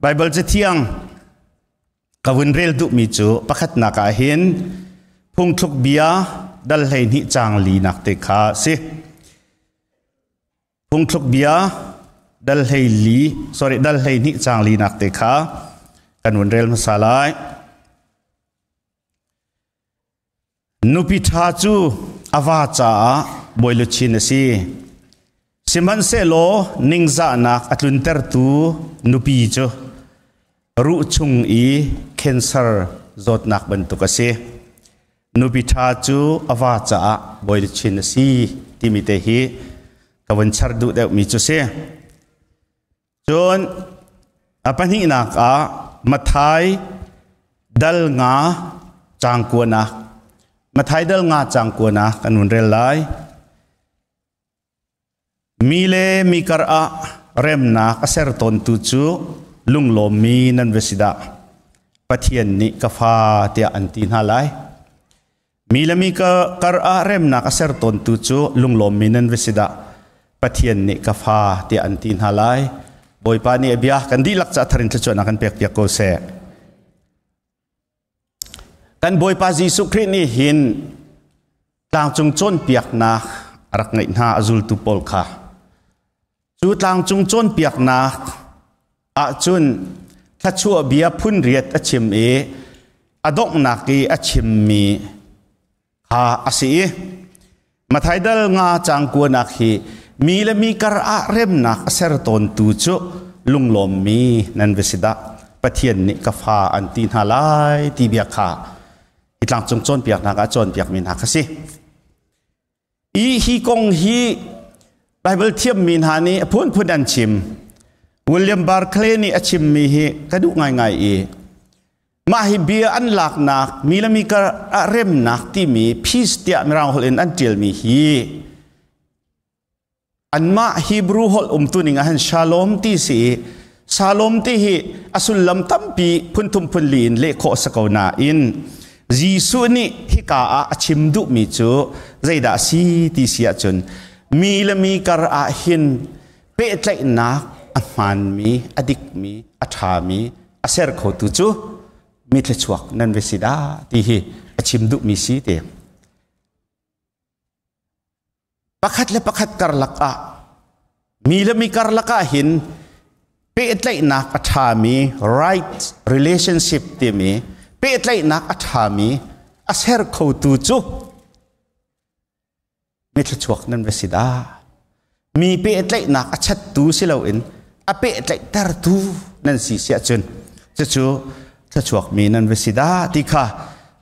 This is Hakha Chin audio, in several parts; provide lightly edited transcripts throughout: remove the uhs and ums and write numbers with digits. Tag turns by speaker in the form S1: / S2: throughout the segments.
S1: Bible cathiang ka vun rel duhmi cu pakhatnak ah hin phungthluk bia dal 12 caang 4 nak te kha si. Phungthluk bia dal hlei li sorry dal 12 caang 4 nak te kha kan vun rel hmasa lai. Nupi ṭha cu a va caah bawiluchin a si. Sihmanhsehlaw ningzahnak a tluntertu nupi cu ruh chung i cancer zawtnak bantuk a si. Nupi ṭha cu a va caah bawiluchin a si timi te hi ka vun char duh deuhmi cu si. Cun a pahnihnak ah Matthai dal nga caang kuanak Matthai dal nga caang kuanak kan hun rel lai. Mi le mi kar ah remnak a ser tawntu cu lunglawmmi nan va si dah. Pathian nih ka fa tiah an ti hna lai. Mi le mi kar ah remnak a ser tawntu cu lunglawmmi nan va si dah. Pathian nih ka fa tiah an ti hna lai. Bawipa nih a bia kan dihlak ca thar in thluachuahnak kan pek piak ko seh. Kan Bawipa Jesuh Khrih nih hin tlangcung cawnpiaknak a rak ngeih hna a zultu pawl kha. Cu tlangcung cawnpiaknak ahcun thluachuah bia phun riat a chim i a donghnak i a chimmi kha a si i Matthai dal nga caang kuanak hi mi le mi kar ah remnak a ser tawntu cu lunglawmmi nan va si dah. Pathian nih ka fa an ti hna lai ti bia kha hi tlangcung cawnpiaknak ah cawnpiakmi hna kha si. I hi kong hi Bible thiammi hna nih a phunphun an chim. William Barclay nih a chimmi hi ka duh ngaingai i mah hi bia an laknak mi le mi kar ah remnak timi peace tiah mirang holh in an ṭialmi hi anmah Hebrew holh umtu ning ah hin shalom ti si i shalom ti hi a sullam tampi phunthum phunli in leh khawh a si ko nain Jesuh nih hika ah a chim duhmi cu zeidah a si ti si ahcun mi le mi kar ah hin pehtlaihnak a hmaanmi a dikmi a ṭhami a ser khotu cu mi thluachuak nan va si dah ti hi a chim duhmi si ti. Pakhat le pakhat karlak ah mi le mi karlak ah hin pehtlaihnak a ṭhami right relationship timi pehtlaihnak a ṭhami a ser khotu cu mi thluachuak nan va si dah. Mi pehtlaihnak a chattu si loin a pehtlaihtertu nan si si ahcun cucu thluachuak mi nan va si dah ti kha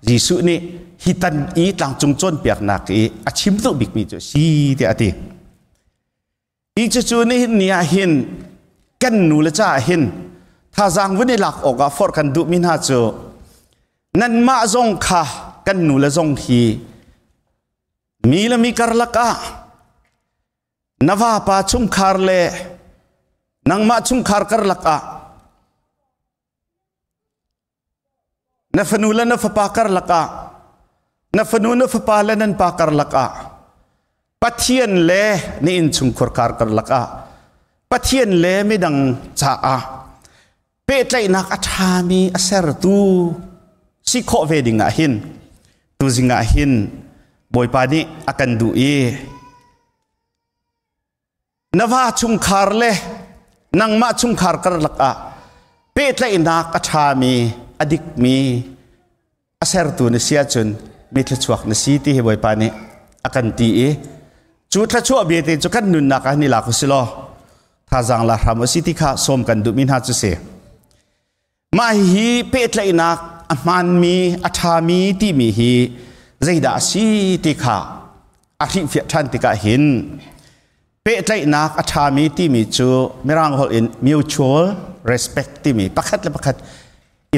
S1: Jesuh nih hi tan i tlangcung cawnpiaknak i a chim duh bikmi cu a si tiah a ti. Hi cucu nihin ni ah hin kan nu le caah hin thazaang vun i lak awkah forh kan duhmi hna cu nanmah zong kha kan nu le zong hi mi le mi karlak ah na vapa chungkhar le nangmah chungkhar karlak ah Na fanu le na fapa karlak ah, na fanu na fapa le nan pa karlak ah, Pathian le na innchungkhar kar karlak ah, Pathian le midang caah pehtlaihnak a ṭhami a sertu si khawh ve ding ah hin tuzing ah hin Bawipa nih a kan duh i Na va chungkhar le nangmah chungkhar karlak ah pehtlaihnak a ṭhami, a dikmi a sertu na si ahcun mi thluachuak na si ti hi Bawipa nih a kan ti i cu thluachuah bia te cu kan nunnak ah ni lak u si law thazaang la hram u si ti kha sawm kan duhmi hna cu si. Mah hihi pehtlaihnak a hmaanmi, a ṭhami timi hi zeidah a si ti kha a hrihfiah ṭhan tikah hin pehtlaihnak a ṭhami timi cu Mirang holh in mutual respect timi pakhat le pakhat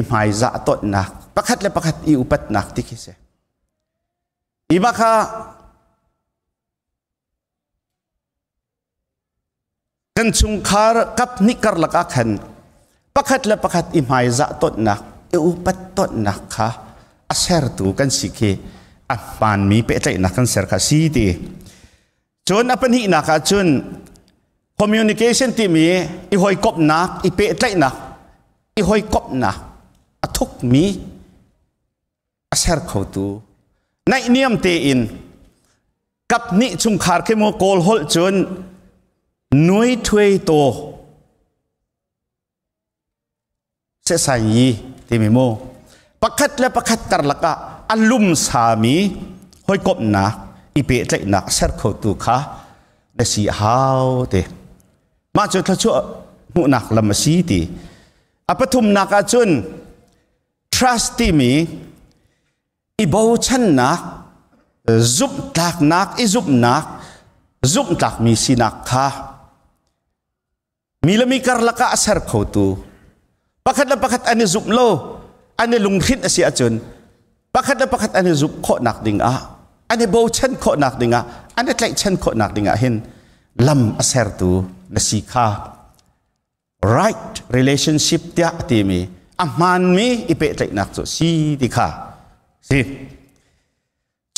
S1: i hmaizah tawnnak, pakhat le pakhat i upatnak ti khi si. Hi bak kha Kan chungkhar kap hnih karlak ah khan pakhat le pakhat i hmaizah tonnak, i upat tonnak kha a sertu kan si khi a hmaanmi pehtlaihnak kan ser kha si ti. Cun a pahnihnak ah cun communication timi i hawikomhnak, i pehtlaihnak. I hawikomhnak a thukmi a ser khotu naihniam tein kap hnih chungkhar khi mu Kawl holh cun nuai thuai to se sai yi timi mu pakhat le pakhat karlak ah a lum sami hawikomhnak i pehtlaihnak ser khotu kha na si hau te. Mah cu thluachuah hmuhnak lam a si ti. A pathumnak ah cun trust timi i bochannak, zumhtlaknak, i zumhnak, zumhtlakmi sinak kha mi le mi karlak ah a ser khotu pakhat le pakhat an i zumh lo, an i lunghrinh a si ahcun pakhat le pakhat an i zumh khawhnak ding ah, an i bochan khawhnak ding ah, an i tlaihchan khawhnak ding ah hin lam a sertu na si kha right relationship tiah a timi a hmaanmi i pehtlaihnak cu si ti kha si.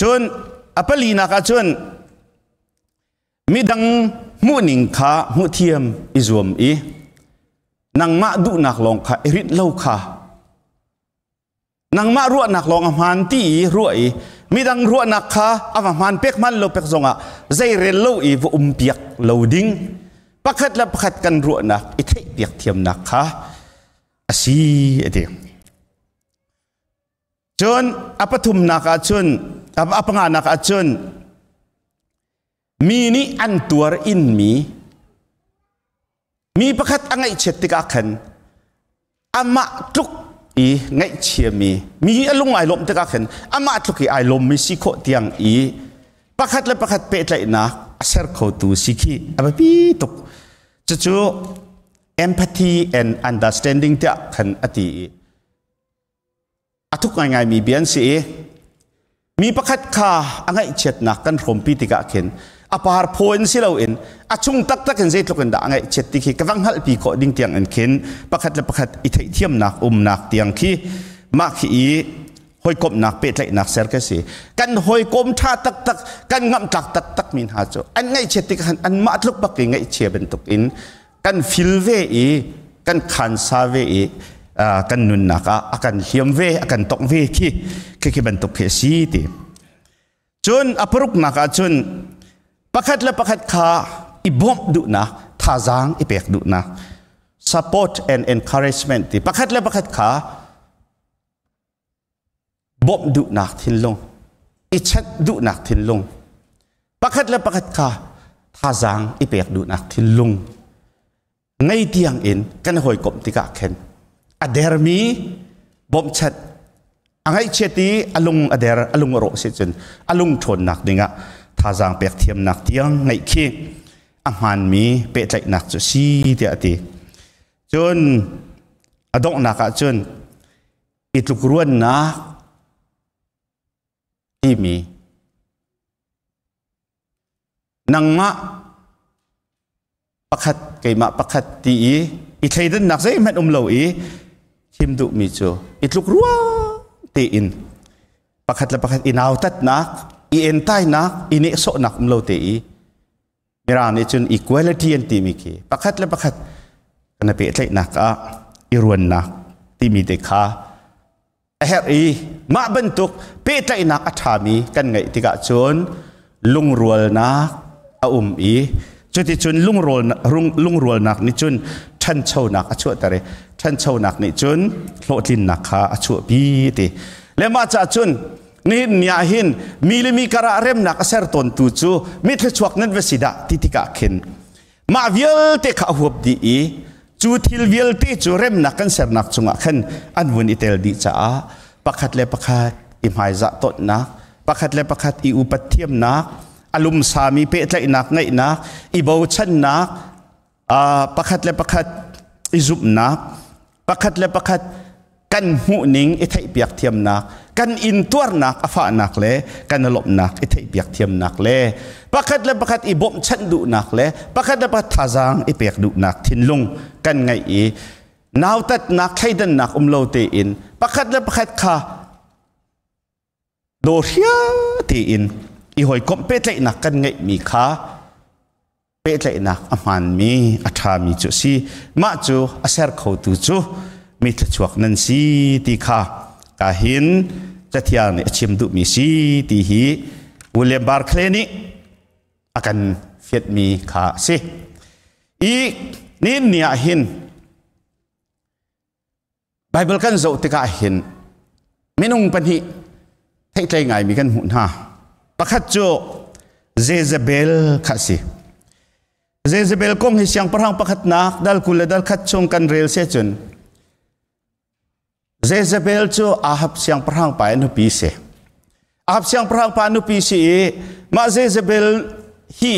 S1: Cun a palinak ah cun midang hmuhning kha hmuhthiam i zuam i nangmah duhnak lawng kha i rinh lo kha, nangmah ruahnak lawng a hmaan ti i ruah i midang ruahnak kha a va hmaan pek hmaan lo pek zongah zeirel lo i va um piak lo ding, pakhat le pakhat kan ruahnak i theih piak thiamnak kha a si a ti. Cun a pathumnak ah cun, a panganak ah cun mi nih an tuar in mi mi pakhat a ngaihchiat tikah khan amah tluk i ngaihchiami mi a lung ai lawmh tikah khan amah tluk i ai lawmmi si khawh tiang i pakhat le pakhat pehtlaihnak a ser khotu si khi a biapi tuk. Cucu empathy and understanding tiah khan a ti i a thuk ngaingaimi bia an si i mi pakhat kha a ngaihchiatnak kan hrawmpi tikah khin a par phaw in si loin a chung taktak in zeitluk in dah a ngaihchiat ti khi ka va hngalhpi khawh ding tiang in khin pakhat le pakhat i theihthiamnak umnak tiang khi mah khi i hawikomhnak pehtlaihnak ser ka si. Kan hawikom ṭha taktak, kan ngamhtlak taktak mi hna cu an ngaihchiat tikah khan anmah tluk bak i ngaihchia bantuk in kan fil ve i kan khansa ve i kan nunnak ah a kan hliam ve, a kan tongh ve khi khi bantuk khi a si ti. Cun a paruknak ah cun pakhat le pakhat kha i bawmh duhnak, thazaang i pek duhnak, support and encouragement ti, pakhat le pakhat kha bawmh duhnak thinlung, i chanh duhnak thinlung, pakhat le pakhat kha thazaang i pek duhnak thinlung ngei tiang in kan hawikomh tikah khin a dermi bawmhchanh, a ngaihchiat i a lung a der, a lung a rawh si cun a lung ṭhawnnak dingah thazaang pek thiamnak tiang ngeih khi a hmaanmi pehtlaihnak cu si tiah a ti. Cun a donghnak ah cun i tlukruannak timi nangmah pakhat keimah pakhat ti i i thleidannak zeihmanh um lo i thim duhmi cu i tlukruang tein pakhat le pakhat i nautatnak, i entainak, i nehsawhnak um lo te i Mirang nih cun equality an timi khi pakhat le pakhat kan i pehtlaihnak ah i ruannak timi te kha a herh i mah bantuk pehtlaihnak a ṭhami kan ngeih tikah cun lungrualnak a um i cuticun lungrualnak nih cun ṭhanchonak a chuahter i ṭhanchonak nih cun hlawhtlinnak kha a chuahpi ti. Le mah caah cun nihin ni ah hin mi le mi karah remnak a ser tawntu cu mi thluachuak nan va si dah ti tikah khin mah vialte kha a huap dih i cu thil vialte cu remnak kan sernak chungah khan an vun i tel dih caah pakhat le pakhat i hmaizah tawnnak, pakhat le pakhat i upat thiamnak, a lumsami pehtlaihnak ngeihnak, i bochannak, pakhat le pakhat i zumhnak, pakhat le pakhat kan hmuhning i theihpiak thiamnak, kan intuarnak a fahnak le kan lawmhnak i theihpiak thiamnak le pakhat le pakhat i bawmhchanh duhnak le pakhat le pakhat thazaang i pek duhnak thinlung kan ngeih i nautatnak, thleidannak um lo tein pakhat le pakhat kha dawhria tein i hawikomh pehtlaihnak kan ngeihmi kha pehtlaihnak a hmaanmi, a ṭhami cu a si. Mah cu a ser khotu cu Mi thluachuak nan si ti kha ka hin cathiang nih a chim duhmi si ti hi William Barclay nih a kan fiatmi kha a si. I nin ni ah hin Bible kan zoh tikah hin minung pahnih theihtlei ngaimi kan hmuh hna. Pakhat cu Jezebel kha a si. Jezebel kong hi siangpahrang pakhatnak dal 20 le dal 1 chung kan rel se cun Jezebel cu Ahab siangpahrang pa i nupi si. Ahab siangpahrang pa nupi si i mah Jezebel hi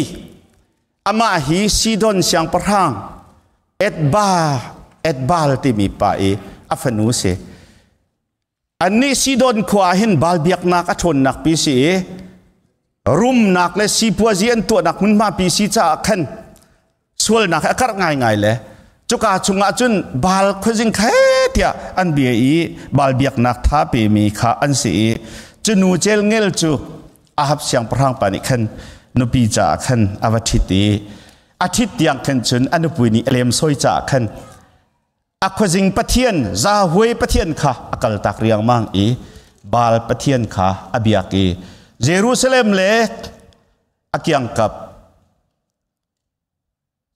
S1: amah hi Sidon siangpahrang Etba Etbaal timi pa i a fanu si. Annih Sidon khua ah hin Baal biaknak a ṭhawnnak pi si i rumnak le sipuazi an tuahnak hmunhma pi si caah khan sualnak a karh ngaingai le cuka chungah cun Baal khuazing khe tiah an bia i Baal biaknak tha pemi kha an si i cu nu celngel cu Ahab siangpahrang pa nih khan nupi caah khan a va ṭhit i a ṭhit tiang khan cun a nupui nih a lemsoi caah khan a khuazing pathian Yahweh pathian kha a kaltak riangmang i Baal pathian kha a biak i Jerusalem le a kiangkap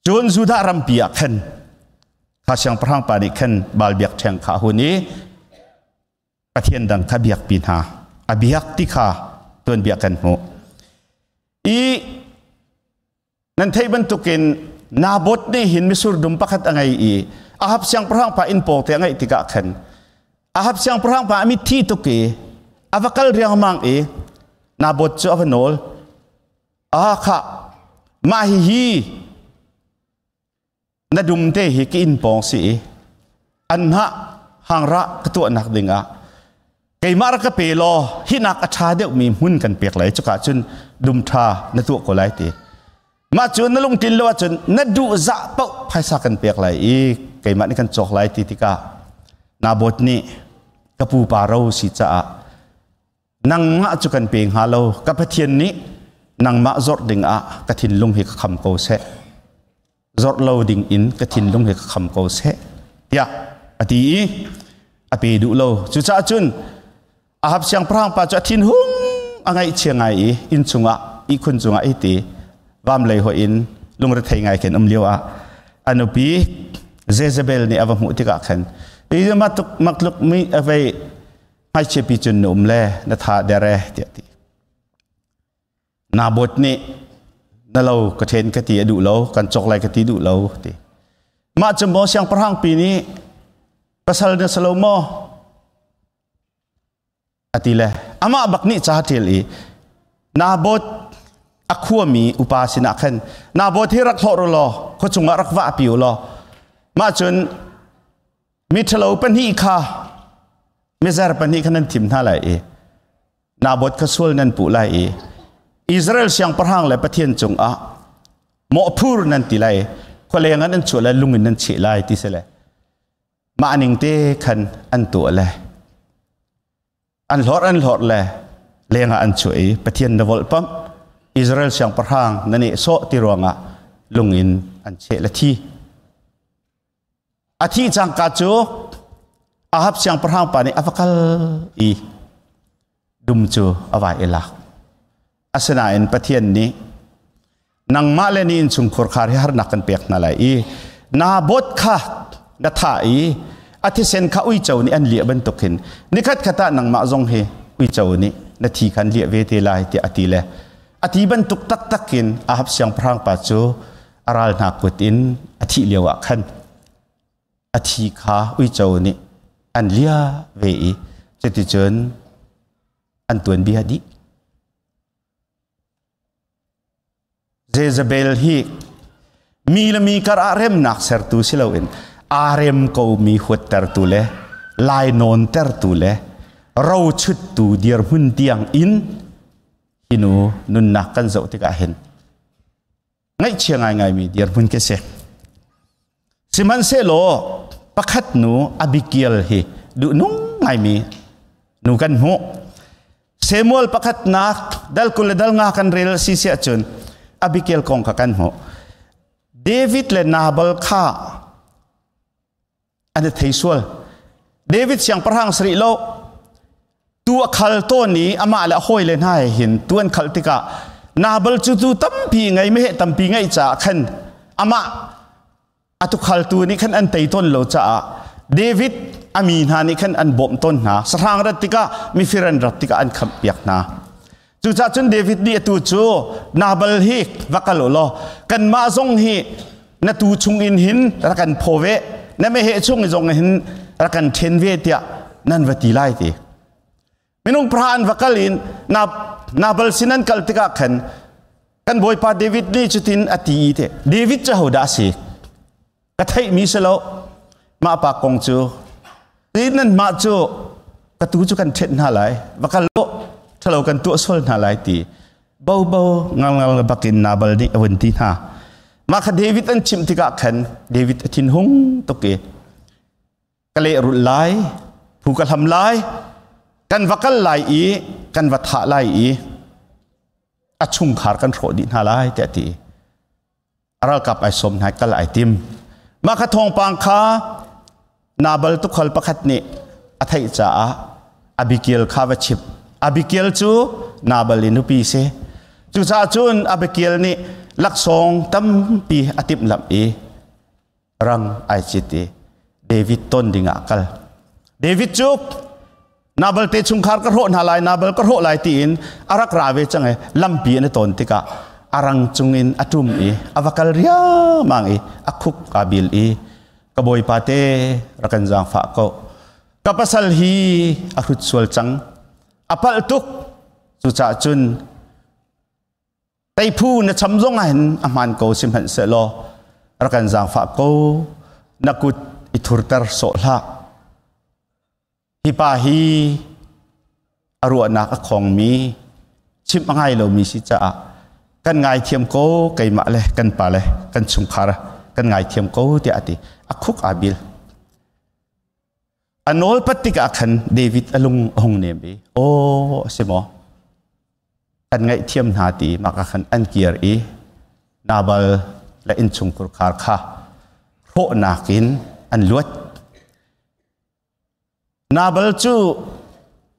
S1: cun Judah rampi ah khan kha siangpahrang pa nih khan Baal biakṭheng kha a hun i pathian dang kha biakpi hna a biak ti kha tuanbia kan hmuh. I nan theih bantukin Naboth nih hin misur dum pakhat a ngei i Ahab siangpahrang pa inn pawng te a ngeih tikah khan Ahab siangpahrang pa a mitthi tuk i a va kal riangmang i Naboth cu a va nawl. Ah khah, mah hihi na dum te hi ka inn pawng si i an hah hangrah ka tuahnak dingah keimah rak ka pe law hinak a ṭha deuhmi hmun kan pek lai, cuka cun dum ṭha na tuah ko lai ti. Mah cu na lungtlin lo ahcun na duh zah paoh phaisa kan pek lai i keimah nih kan cawk lai ti tikah Naboth nih, ka pupa ro si caah nangmah cu kan pe hnga lo, ka Pathian nih nangmah zawrh ding ah ka thinlung hi ka kham ko seh, zawrh lo ding in ka thinlung hi ka kham ko seh, tiah a ti i a pe duh lo. Cucaah cun Ahab siangpahrang pa cu a thin hung a ngaihchia ngai i inn chungah ihkhun cungah i ti vam lei hoih in lungrethei ngai khin um lio ah a nupi Jezebel nih a va hmuh tikah khan mak makluk mi a vei hmaichiapi cun na um le na tha dere tiah ti. Naboth nih na lo ka then ka ti a duh lo, kan cawk lai ka ti duh lo ti. Mah cu maw siangpahrang pi nih pasal na si lo maw a ti le amah bak nih ca ṭial i Naboth a khuami upa sinah khan, Naboth hi rak hlawh law khua chungah rak vah pi u law mah cun miṭhalo pahnih kha, mizer pahnih kha nan thim hna lai i Naboth kha sual nan puh lai i Israel siangpahrang le Pathian cungah mawhphur nan ti lai, khualeng ah nan chuah lai, lung in nan cheh lai ti si le mah ning te khan an tuah le an hlorh, an hlorh le lengah an chuah i Pathian na volhpamh, Israel siangpahrang na nehsawh ti ruangah lung in an cheh le thi. A thih cangka cu Ahab siangpahrang pa nih a va kal i dum cu a vai i lak. Asinain Pathian nih, nangmah le ni innchungkhur khar hi harnak kan pek hna lai i Naboth kha na thah i a thisen kha uico nih an liah bantuk hin nikhat khat ah nangmah zong hi uico nih na thi khan liah ve te lai, tiah a ti le a ti bantuk taktak in Ahab siangpahrang pa cu a ral hna kut in a thih lio ah khan a thi kha uico nih an lia ve i cuticun an tuanbia dih. Jezebel hi mi le mi kar ah remnak sertu si loin aa rem komi huattertu le lainawntertu le rochuttu dirhmun tiang in hi nu nunnak kan zoh tikah hin ngaihchia ngaingaimi dirhmun khi si. Sihmanhsehlaw pakhat nu Abigail hi duhnung ngaimi nu kan hmuh. Samuel pakhatnak dal 20 le dal 5 kan rel si si ahcun Abigail kong kha kan hmuh. David le Nabal kha an i thei sual. David siangpahrang sari lo tu a khal tawn i amah le a hawile hna he hin tu an khalh tikah Nabal cu tu tampi ngei meheh tampi ngeih caah khan amah a tukhaltu nih khan an tei tawn lo caah David a mi hna nih khan an bawmh tawn hna. Sahrang rat tikah, mifir an rat tikah an khamh piak hna. Cucaah cun David nih atu cu Nabal hi va kal u law kanmah zong hi na tuu chung in hin rak kan phaw ve, na meheh chung zong hin rak kan ṭhen ve tiah nan va ti lai ti. Minung pahra an va kal in Nabal sin an kal tikah khan kan bawipa David nih cutin a ti i te. David cu hodah a si? Ka theihmi si lo. Mah pa kong cu nan mah cu ka tu cu kan ṭhenh hna lai, va kal lo ṭhalo kan tuah sual hna lai ti bo bo ngal ngal bakin Nabal nih a vun ti hna. Mah kha David an chimh tikah khan David a thinhung tuk i ka lehrulh lai, phu ka hlam lai, kan va kal lai i kan va thah lai i a chungkhar kan hrawh dih hna lai tiah a ti. Ralkap ai sawm hna, kal ai tim. Mah kha thawngpang kha Nabal tukhal pakhat nih a theih caah Abigail kha va chimh. Abigail cu Nabal i nupi si. Cucaah cun Abigail nih laksawng tampi a timhlamh i rang ai cit i David ton dingah a kal. David cu Nabal te chungkhar ka hrawh hna lai, Nabal ka hrawh lai tiin a rak ra ve cang i lampi an i tawn tikah a rang cungin a ṭum i a va kal riangmang i a khuk aa bil i, ka bawipa te, rak kan zaangfah ko, ka pasal hi a hrut sual cang, a palh tuk, cucaah cun Teiphu na cham zong ah hin a hmaan ko, sihmanhsehlaw rak kan zaangfah ko, na kut i thurter sawh hlah. Hi pa hi a ruahnak a khongmi, chimh a ngai lomi si caah kan ngaithiam ko, keimah le kan pa le kan chungkhar kan ngaithiam ko tiah a ti. A khuk aa bil. A nawlpat tikah khan David a lung a hung nem i, aw, a si maw, kan ngaihthiam hna ti mah ka khan an kir i Nabal le innchungkhur khar kha hrawhnak in an luat. Nabal cu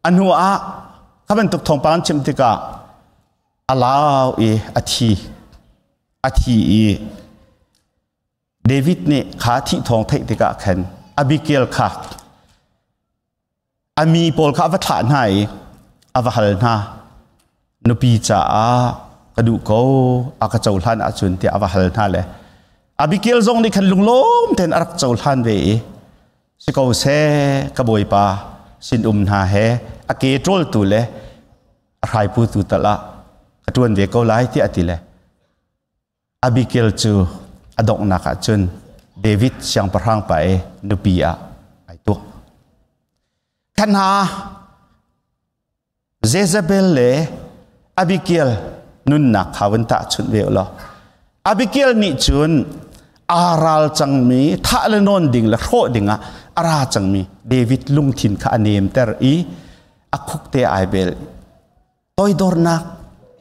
S1: a hnu ah kha bantuk thawngpang chim tikah a lau i a thi. A thi i David nih kha thih thawng theih tikah khan Abigail kha a mi pawl kha a va thlah hna i a va hal hna, nupi caah ka duh ko, a ka cohlan ahcun tiah a va hal hna le Abigail zong nih khan lunglawm tein a rak cohlan ve i, si ko seh, ka bawipa sinum hna he a ke ṭawltu le a hraiputu tal ah ka ṭuan ve ko lai tiah a ti le Abigail cu a donghnak ah cun David siangpahrang pa i nupi ah ai tuah. Khan hna Jezebel le Abigail nunnak kha vun tahchunh ve u law. Abigail nih cun aa ral cangmi, thah le nawn ding le hrawh ding ah a ra cangmi David lungthin kha a nemter i a khuk te ai bel, toidornak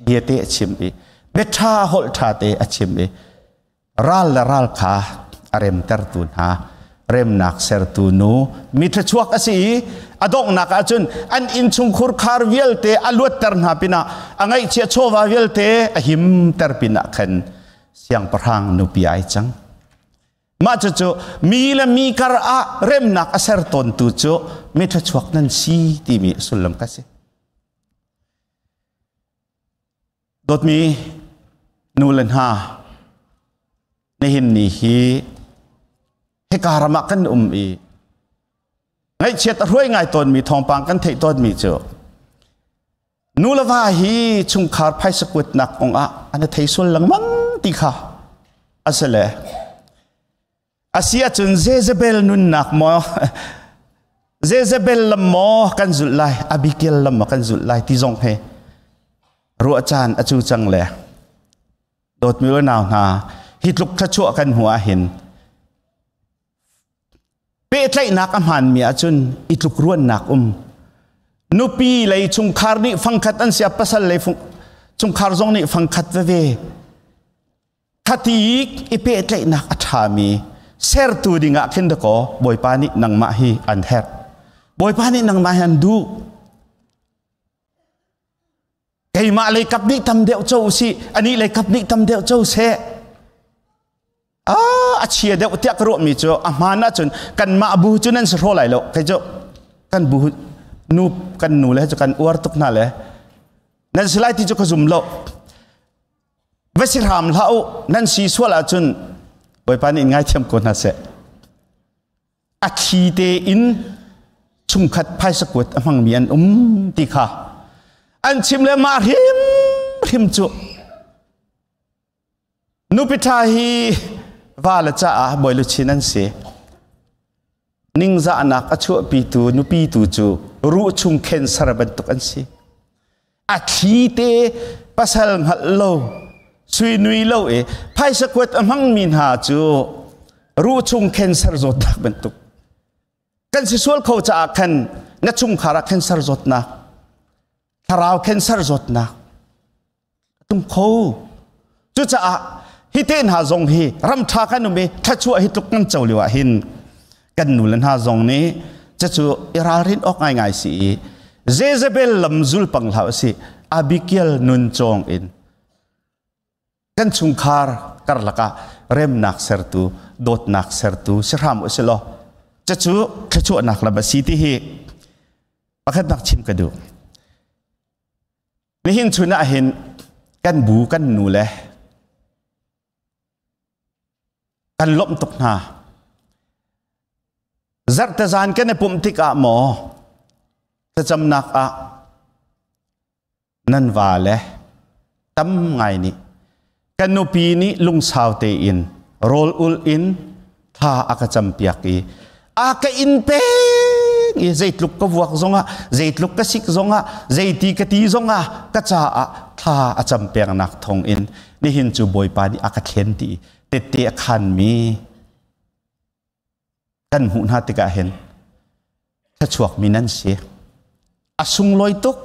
S1: bia te a chim i biaṭha holh ṭha te a chim i ral le ral kha a remtertu hna, remnak sertu nu mi thluachuak a si i a donghnak ahcun an innchungkhur khar vialte a luatter hna pinah a ngaihchia chawva vialte a himter pinah khan siangpahrang nupi ai cang. Mah cucu mi le mi kar ah remnak a ser tawntu cu mi thluachuak nan si timi sullam ka si. Dawtmi nu le hna, nihin ni hi hika ram ah kan um i ngaihchiat a hruai ngai tawnmi thawngpang kan theih tawnmi cu nu le va hi chungkhar phaisa kuatnak kong ah an i thei sual lengmang ti kha a si le a si ahcun Jezebel nunnak maw, Jezebel lam maw kan zulh lai, Abigail lam maw kan zulh lai ti zong he ruah caan a cu cang le dawtmi unau hna, hi tluk thluachuah kan hmuh ahhin pehtlaihnak a hmaanmi ahcun i tluk ruannak um, nupi lei chungkhar nih fangkhat an sia, pasal lei chungkhar zong nih fangkhat veve khati i pehtlaihnak a ṭhami sertu dingah khin dakaw Bawipa nih nangmah hi an herh. Bawipa nih nangmah hi an duh. Keimah lei kap nih tam deuh co usih, anih lei kap nih tam deuh co seh. A chia deuh tiah ka ruahmi cu a hmaan ahcun kanmah bu cu nan si hraw lai lo. Kei cu kan bu nu kan nu le cu kan uar tuk hna le nan si lai ti cu ka zum lo. Va si hram hlah u, nan si sual ahcun Bawipa nih ngaithiam ko hna seh. A thli tein chungkhat phaisa kuat a hmangmi an um ti kha an chim le mah hrimhrim cu nupi ṭha hi va le caah bawi luchin an si. Ningzahnak a chuahpitu nupi tu cu ruh chung cancer bantuk an si. A thli te pasal hngalh lo sui nui lo i phaisa kuat a hmangmi hna cu ruh chung cancer zawtnak bantuk kan si sual kho caah khan na chungkhar ah cancer zawtnak, thlarau cancer zawtnak tum kho. Cucaah hi te hna zong hi ram ṭha kan um i thluachuah hi tluk kan co lio ah hin kan nu le hna zong nih cucu i ralrin awk ngaingai si i Jezebel lam zul pang hlah si, Abigail nun cawng in kan chungkhar karlak ah remnak sertu, dawtnak sertu si hram u si law cucu thluachuahnak lam a si ti hi pakhatnak chim ka duh. Nihin chun ah hin kan bu kan nu le kan lawmh tuk hna. Zarhte zan kan i pumh tikah maw thlacamnak ah nan va le tam ngai nih kan nupi nih lungsau tein rawl ul in thla a ka campiak i a ka in peng i zeitluk ka vuak zongah, zeitluk ka sik zongah, zeiti ka ti zongah ka caah thla a cam pengnak thawng in nihin cu Bawipa nih a ka thlen ti tette a khanmi kan hmuh hna tikah hin thluachuakmi nan si. A sunglawi tuk.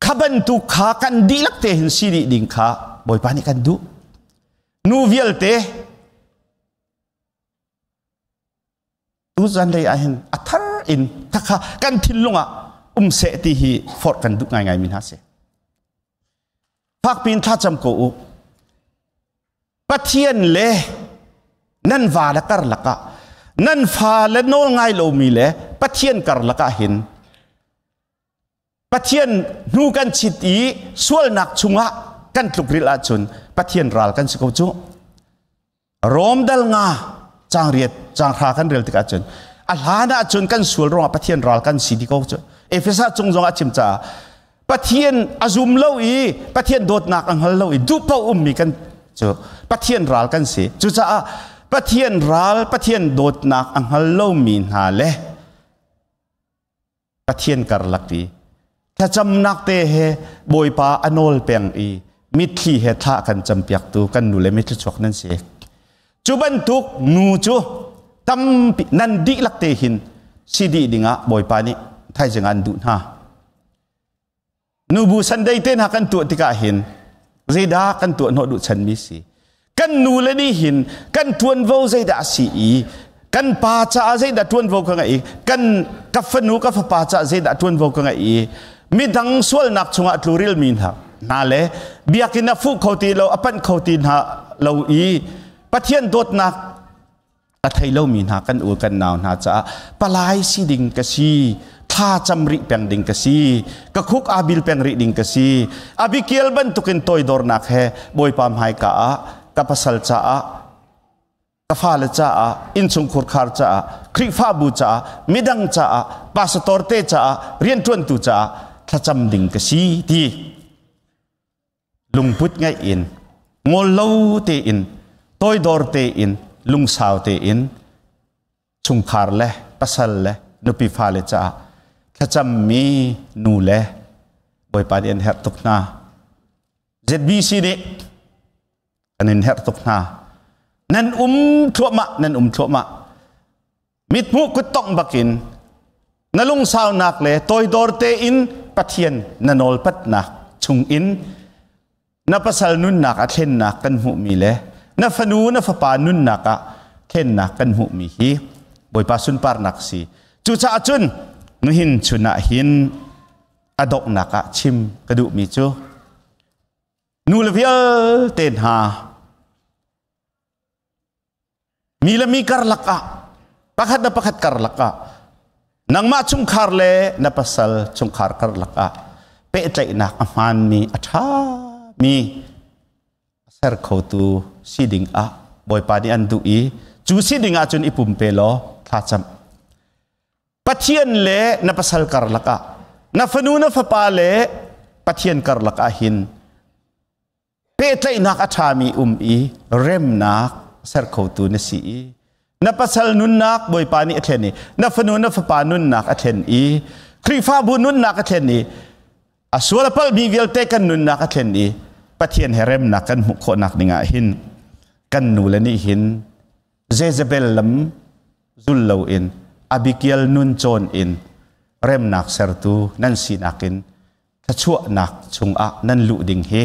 S1: Kha bantuk kha kan dihlak te hin si dih ding kha Bawipa nih kan duh. Nu vialte tu zanlei ah hin a thar in khakha kan thinlung ah um seh ti hi forh kan duh ngaingai mi hna si. Fakpin thlacam ko u. Pathian le nan va le karlak ah, nan fa le nawl ngai lomi le Pathian karlak ah hin Pathian hnu kan chit i sualnak chungah kan tlukril ahcun Pathian ral kan si ko cu. Rom dal nga caang riat caang hra kan rel tikah cun a hlan ahcun kan sual ruangah Pathian ral kan si di ko cu. Efesa cung zong ah chim caah Pathian a zum lo i Pathian dawtnak a hngal lo i duh paoh ummi kan cu Pathian ral kan si. Cucaah Pathian ral, Pathian dawtnak a hngal lomi hna le Pathian karlak i thlacamnak te he Bawipa a nawl peng i mitthli he thla kan campiaktu kan nu le mitthli chuak nan si. Cu bantuk nu cu tampi nan dihlak te hin si dih dingah Bawipa nih thaizing an duh hna. Nubu Sunday te hna kan tuah tikah hin zeidah kan tuah hnawh duh chanmi si? Kan nu le nih hin kan tuanvo zeidah a si i kan pa caah zeidah tuanvo ka ngeih i kan ka fanu ka fapa caah zeidah tuanvo ka ngeih i midang sualnak chungah tluril mi hna hna le biakinn a fuh kho ti lo, a panh kho ti hna lo i Pathian dawtnak a thei lomi hna kan u kan nau hna caah palai si ding ka si, thla cam rih peng ding ka si, ka khuk aa bil peng rih ding ka si, Abigail bantukin toidornak he Bawipa hmaika ah ka pasal caah, ka fale caah, innchungkhur khar caah, Khrihfabu caah, midang caah, pastor te caah, rianṭuantu caah thlacam ding ka si ti lungput ngaih in, ngol lo tein, toidor tein, lungsau tein chungkhar le pasal le nupi fale caah thlacammi nu le Bawipa nih an herh tuk hna. ZBC nih an in herh tuk hna. Nan um thluahmah, nan um thluahmah. Mithmuh kuttongh bakin na lungsaunak le toidor tein Pathian na nawlpatnak chungin na pasal nunnak a thlennak kan hmuhmi le na fanu na fapa nunnak ah thlennak kan hmuhmi hi Bawipa sunparnak si. Cucaah cun nuhin chun ah hin a donghnak ah chim ka duhmi cu nu le vialte hna, mi le mi karlak ah, pakhat le pakhat karlak ah, nangmah chungkhar le na pasal chungkhar karlak ah pehtlaihnak a hmaanmi, a ṭhami a ser khotu si ding ah Bawipa nih an duh i cu si ding ah cun i pumpe law thlacam. Pathian le na pasal karlak ah, na fanu na fapa le Pathian karlak ah hin pehtlaihnak a ṭhami um i remnak ser khotu na si i na pasal nunnak Bawipa nih a thlen i na fanu na fapa nunnak a thlen i Khrihfabu nunnak a thlen i a sual a palmi vialte kan nunnak a thlen i Pathian he remnak kan hmuh khawhnak dingah hin kan nu le nih hin Jezebel lam zul loin Abigail nun cawn in remnak sertu nan sinak in thluachuahnak chungah nan luh ding hi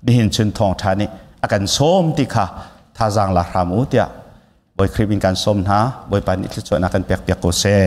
S1: nihin chun thawngṭha nih a kan sawm ti kha thazaang la hram u tiah Bawi Khrih in kan sawm hna. Bawipa nih thluachuahnak kan pek piak ko seh.